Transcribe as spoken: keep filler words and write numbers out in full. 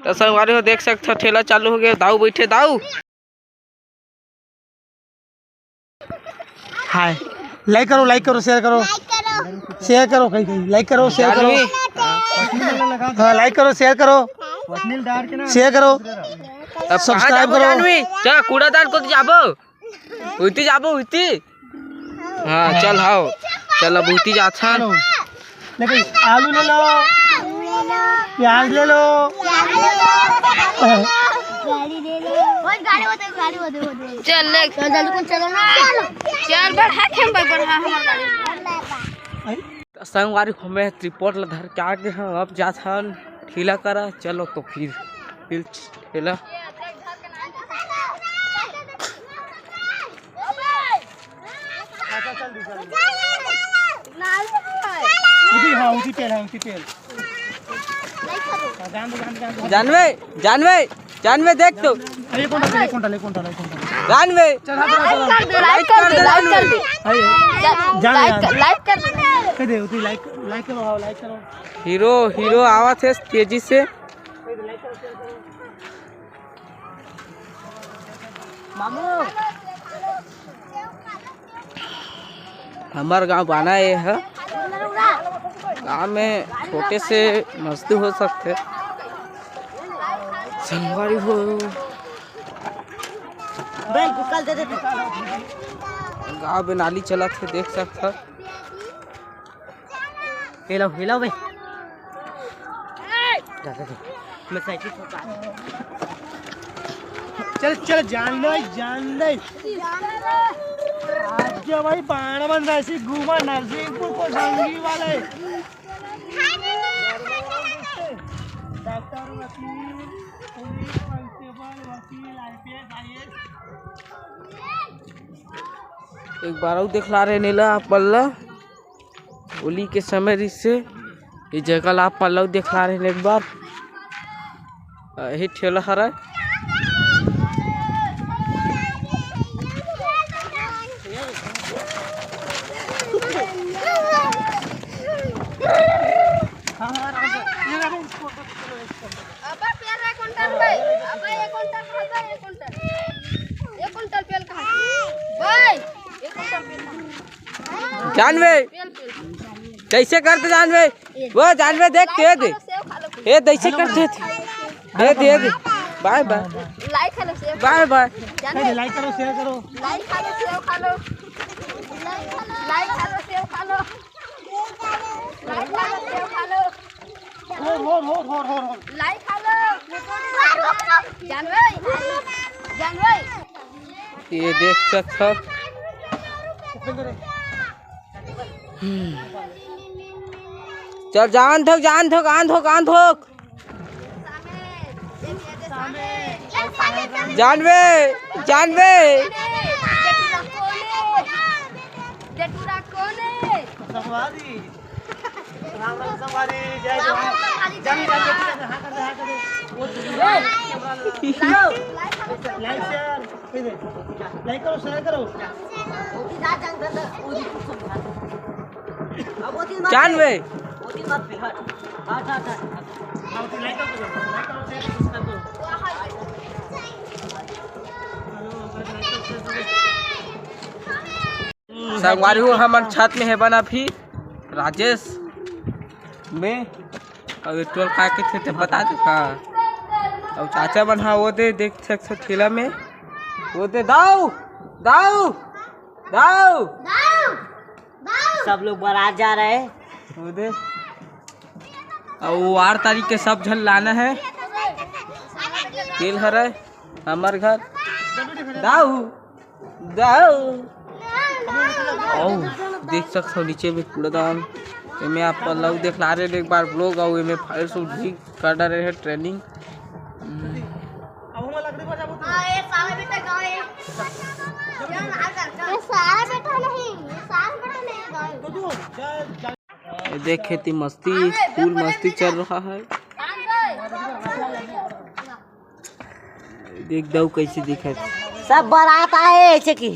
तो संगवारी हो, देख सकथो, ठेला चालू हो गया। दाऊ बैठे, दाऊ। हाय, लाइक करो, लाइक करो, शेयर करो, शेयर करो, कहीं कहीं लाइक करो, शेयर करो। जानवी। हाँ, लाइक करो, शेयर करो, शेयर करो। अब कहाँ सब्सक्राइब जाबो करो। जानवी? चल, कूड़ादान को तो जाबो। उइती जाबो, उइती। हाँ, चल, हाव। चल, अब उइती जाथन। चलो। ले भाई, आलू ले लो, प्याज ले लो। गाड़ी ले लो। गाड़ी होते, गाड़ी होते, होते। चल, ले। चल, जल्दी कौन चलो ना। चल, बढ़ा, खेम भाई, बढ़ा हमार गाड़ी। आई। त संगवारी हो, मैं tripod ला धर के आ गे हंव, अब जाथन ठेला करा। चलो तो फिर, फिर ठेला। उदी, हाँ, उदी पेड़ है, उदी पेड़। हाँ, जान दे, जान दे, जान दे। जानवे, जानवे। जानवे देख तो। अरे, कौन टा, कौन टा, कौन टा, कौन टा। जानवे। चल, हाँ, चल, चल। लाइक कर दे, लाइक कर दे, लाइक कर दे। अरे, जा-, जान, लाइक जान। कर, लाइक कर दे। कह दे, उतरी लाइक, लाइक करो, हाँ, लाइक करो। हीरो, हीरो आवत हे तेजी से। मामू। हमर गांव बाना ए ह। गांव में छोटे से मस्ती हो सकथे। संगवारी हो। गांव में नाली चलत हे, देख सकथव। हेलो, हेलो बे। जा, जा, जा। मैं साइकिल ठोका। चल, चल, जान ले, जान ले। आज के भाई बाण बन रहा है, ऐसी घूमा नरसिंहपुर को संगी वाले। डॉक्टर, वकील, पुलिस, कांस्टेबल, वकील, आईपीएस, आईएएस। एक बार अउ देखला रहे नीला पल्ला। होली के समय रिहिसे, ये जगह ला आप मन ला देखला रहे एक बार। अ, यही ठेला हरय। अब्बा पेल रे कुंटल भाई, अब्बा एक कुंटल भाई, एक कुंटल, एक कुंटल पेल कहाँ? भाई, एक कुंटल पेल कहाँ? जानवे, कैसे करते जानवे? वो जानवे देख, दे दे। ए, कैसे करते थे? दे दे, दे। बाय बाय। लाइक हेलो, शेयर बाय बाय। जानवे। लाइक करो, शेयर करो। लाइक हेलो, शेयर हेलो। लाइक हेलो, शेयर हेलो। लाइक हेलो, शेयर हेलो। होर, होर, होर। लाइक हेलो। जानवे। जानवे। ये देख सकथव। चल, जान थोक, जान थोक, आन थोक, आन थोक। जानवे, जानवे। राम राम संगवारी, जय जोहार। जानी, जानी, जानी, हाँ, कर दे, हाँ, कर दे। वो लाइक, शेयर, कह दे। लाइक करो, शेयर करो। जानवे। हाँ, लाइक करो, लाइक करो, शेयर करो। संगवारी हो, हमन छत में हे बना फिर राजेश में, अउ टोल का के थे ते बता दे। हाँ, अउ चाचा मन हा वो दे देख सकथो ठेला में, वो दे दाऊ, दाऊ, दाऊ। सब लोग बारात जा रहे हैं। वो दे, अउ आठ तारीख के सब झन लाना है। तेल हरय हमर घर। दाऊ। दाऊ। अउ देख सकथव नीचे में कूड़ादान, एमे आप मन ला देखला रहे एक बार ब्लॉग, अउ एमे फायर शूट भी कर डारे हे ट्रेनिंग। ये सारा बेटा नहीं, ये सारा बेटा नहीं, गाँव। ये देख खेती मस्ती, फुल मस्ती चल रहा है। देख दाऊ कैसे दिखत। सब बारात आए ऐसे की।